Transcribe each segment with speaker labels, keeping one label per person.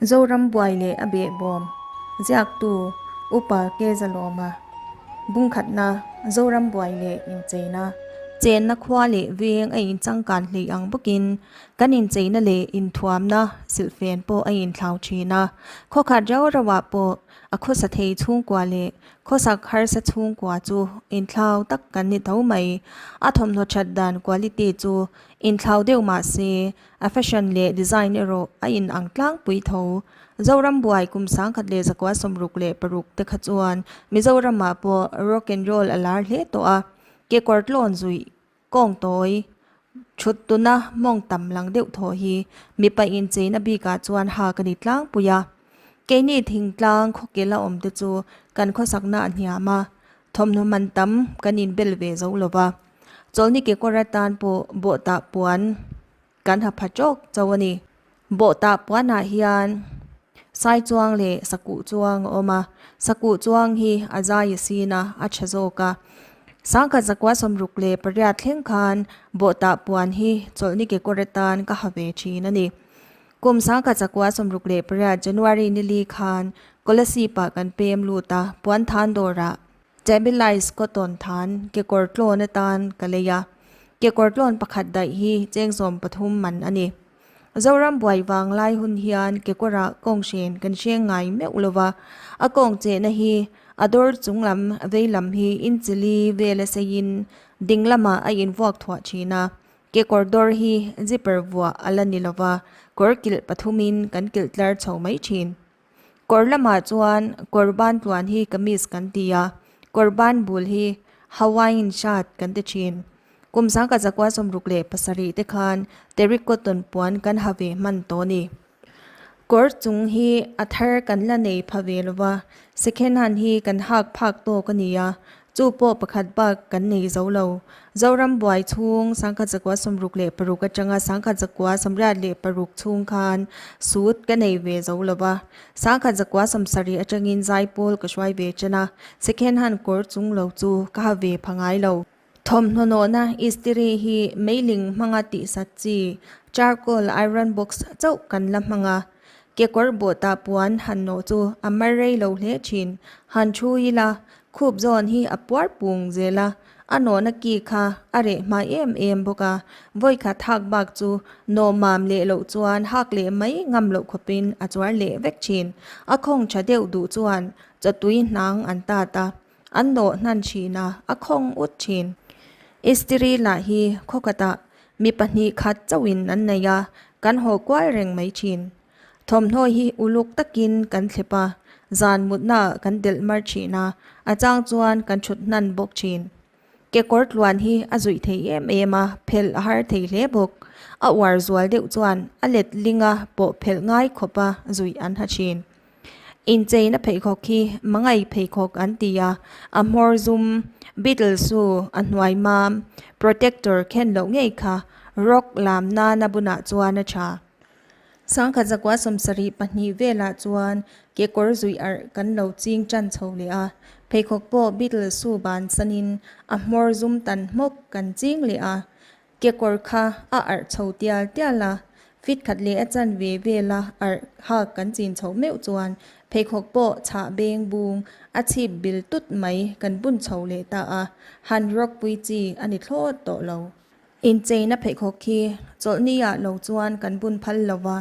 Speaker 1: Zoram buai leh a behbawm ziaktu Upa Kezalawma bungkhatna Zoram buai leh incheina chenna khua leh veng a inchangkan hleih ang bawkin kan incheina leh inthuamna silhfen pawh a inthlau thin a. Khawkhat rau rauah pawh a khawsa thei chhungkua leh Khawsak harsa chhungkua chu inthlau tak kan ni tho mai. A thawmhnaw that dan quality chu inthlau deuh mah se, a fashion leh design erawh a in ang tlangpui tho. Zoram buai kum 1966 te kha chuan Mizoramah pawh rock and roll a lar hle tawh a, kekawr tlawn zuih kawng tawi thut tuna mawng tam lang deuh thaw hi mipa incheina bikah chuan ha ka ni tlangpui a. Keini thingtlang khawkela awm te chu kan khawsakna a hniam a, thawmhnaw man tam kan inbel ve zo lo va. Chawlhni kekawr atan pawh bawhtah puan kan ha pha tawk chauh a ni. Bawhtah puanah hian sai chuang leh sakuh chuang a awm a, sakuh chuang hi a zai a sin a, a tha zawk a. 1968 thleng khan bawhtah puan hi chawlhni kekawr atan ka ha ve thin a ni. Kum 1968 January nili khan Kolasib ah kan pem lut a, puan than dawrah Stabilize cotton than kekawr tlawn atan ka lei a, kekawr tlawn pakhat daih hi cheng 13 man a ni. Zoram buai vang lai hun hian kekawrah kawng hren kan hreng ngai meuh lo va, a kawng chehna hi a dawr chung lam vei lam hi inchili vel a seiin ding lamah a invuak thuah thin a, kekawr dawr hi zipper vuah a la ni lo va, kawr kilh pathumin kan kilh tlar chho mai thin. Kawr lamah chuan kawr ban tluan hi kamis kan ti a, kawr ban bul hi Hawaiian shirt kan ti thin. Kum 1967 te khan terry cotton puan kan ha ve hman tawh a ni. Kawr chung hi a thar kan la nei pha ve lo va, second hand hi kan hak phak tawk a ni a, Chu pawh pakhat bak kan nei zo lo. Zoram buai chhung 1966 atanga 1986 chhung khan suit ka nei ve zo lo va. 1970 atangin zaipawl ka hruai ve chen a, second hand kawr chung lo chu ka ha ve pha ngai lo. Thawmhnaw nawhna istiri hi meiling hmanga tihsat chi charcoal iron box chauh kan la hmang a. Kekawr bawhtah puan han nawh chu a mar rei lo hle thin. Han thu ila, khup zawn hi a puar pung zel a, a nawhna ki kha a reh hma em em bawk a, vawikhat hak bak chu nawh mam leh loh chuan hak leh mai ngam loh khawpin a chuar leh vek thin. A khawng tha deuh duh chuan chawtui hnang an tat a, an nawh hnan thin a, a khawng ut thin. Istiri lah hi khawkhatah Mi pahnih khat chauhin an nei a, kan haw kual reng mai thin. Thawmhnaw hi uluk takin kan thlep a, zan mutnaah kan delh mar thin a, a chang chuan kan thut hnan bawk thin. Kekawr tluan hi a zuih thei em em a, phelh a har thei hle bawk. A uar zual deuh chuan a let linga pawh phelh ngai khawpa zuih an ha thin. Incheina pheikhawk hi mangai pheikhawk an ti a, a hmawr zum, beetle su, a hnuai mam, protector khen loh ngei kha rock lam nana bunah chuan a tha. 1972 velah chuan kekawr zuih arh kan lo ching tan chho leh a, pheikhawk pawh beetle su bansanin a hmawr zum tan hmawk kan ching leh a, Kekawr kha a arh chho tial tial a, fit khat leh a chanve vela arh hak kan chin chho meuh chuan pheikhawk pawh chhah beng bung a chhip bil tut mai kan bun chho leh ta a, han rawk pui chi a ni thlawt tawh lo. Incheina pheikhawk khi chawlhni ah lo chuan kan bun phal lo va,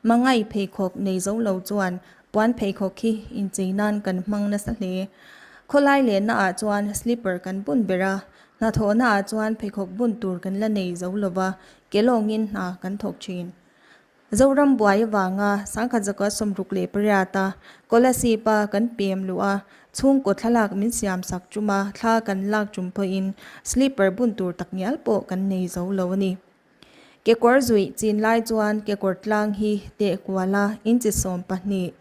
Speaker 1: mangai pheikhawk nei zo lo chuan puan pheikhawk khi inchei nan kan hmang nasa hle. Khawlai lenna ah chuan slipper kan bun ber a, Hnathawhna ah chuan pheikhawk bun tur kan la nei zo lova, ke lawngin hna kan thawk thin. Zoram buai avanga 1968 a Kolasib a kan pem luh a, chhungkaw thlalak min siam sak tum a, thla kan lak tum pawhin slipper bun tur takngial pawh kan nei zo lo a ni. Kekawr zuih chin lai chuan kekawr tlang hi teh kual a inchi 12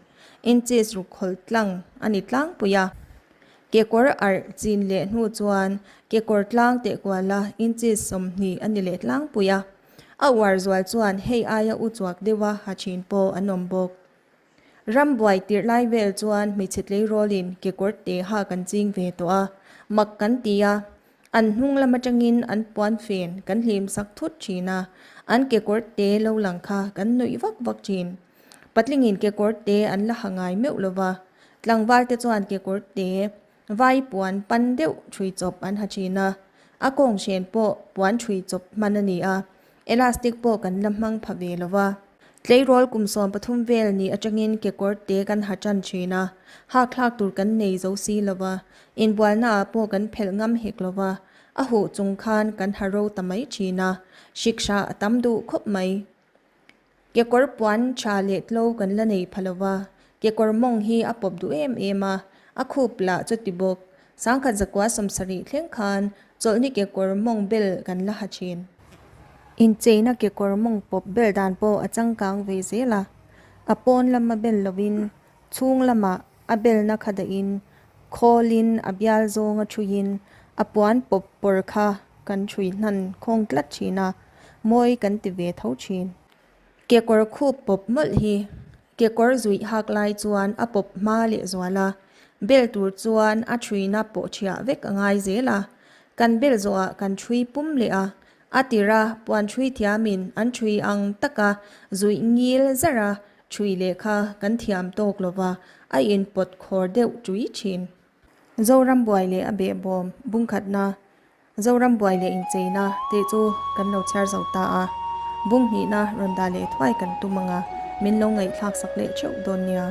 Speaker 1: inches ruk khawlh tlang a ni tlangpui a. Kekawr arh chin leh hnu chuan kekawr tlang teh kual a inches 20 a ni leh tlangpui a. A uar zual chuan hei aia u chuak deuha ha thin pawh an awm bawk. Ram buai tirh lai vel chuan hmeichhe tleirawlin kekawr te ha kan ching ve tawh a, mak kan ti a. An hnung lam atangin an puan fen kan hlim sak thut thin a, an kekawr te lo lang kha kan nuih vak vak thin. Patlingin kekawr te an la ha ngai meuh lo va, tlangval te chuan kekawr te vai puan pan deuh ṭhui chawp an ha ṭhin a. A kawng hren pawh puan ṭhui chawp hman a ni a, elastic pawh kan la hmang pha ve lo va. Tleirawl kum 13 vel ni atangin kekawr te kan ha tan thin a, hakthlak tur kan nei zo si lo va, inbualnaah pawh kan phelh ngam hek lo va, a huh chung khan kan ha ro ta mai thin a, hrikhra a tam duh khawp mai. Kekawr puan tha leh tlo kan la nei pha lo va, kekawr mawng hi a pawp duh em em a, a khup lah chuti bawk. 1970 thleng khan chawlhni kekawr mawng bel kan la ha thin. Incheina kekawr mawng pawp bel dan pawh a changkang ve zel a, a pawn lama bel lovin chhung lamah a belna kha dahin khawlin a bial zawnga thuiin a puan pawp pawr kha kan thui hnan khawng tlat thin a, mawi kan ti ve tho thin. Kekawr khup pawp mawlh hi kekawr zuih hak lai chuan a pawp hma leh zual a, bel tur chuan a thuina pawh thiah vek a ngai zel a, kan bel zawhah kan thui pum leh a, a tira puan thui thiamin an thui ang taka zuih ngil zarh a thui leh kha kan thiam tawk lova a inpawt khawr deuh tui thin. Zoram buai leh a behbawm bungkhatna Zoram buai leh incheina tih chu kan lo chhiar zo ta a, bung hnihna rawn dah leh thuai kan tum ang a, min lo ngaihthlak sak leh theuh dawn nia.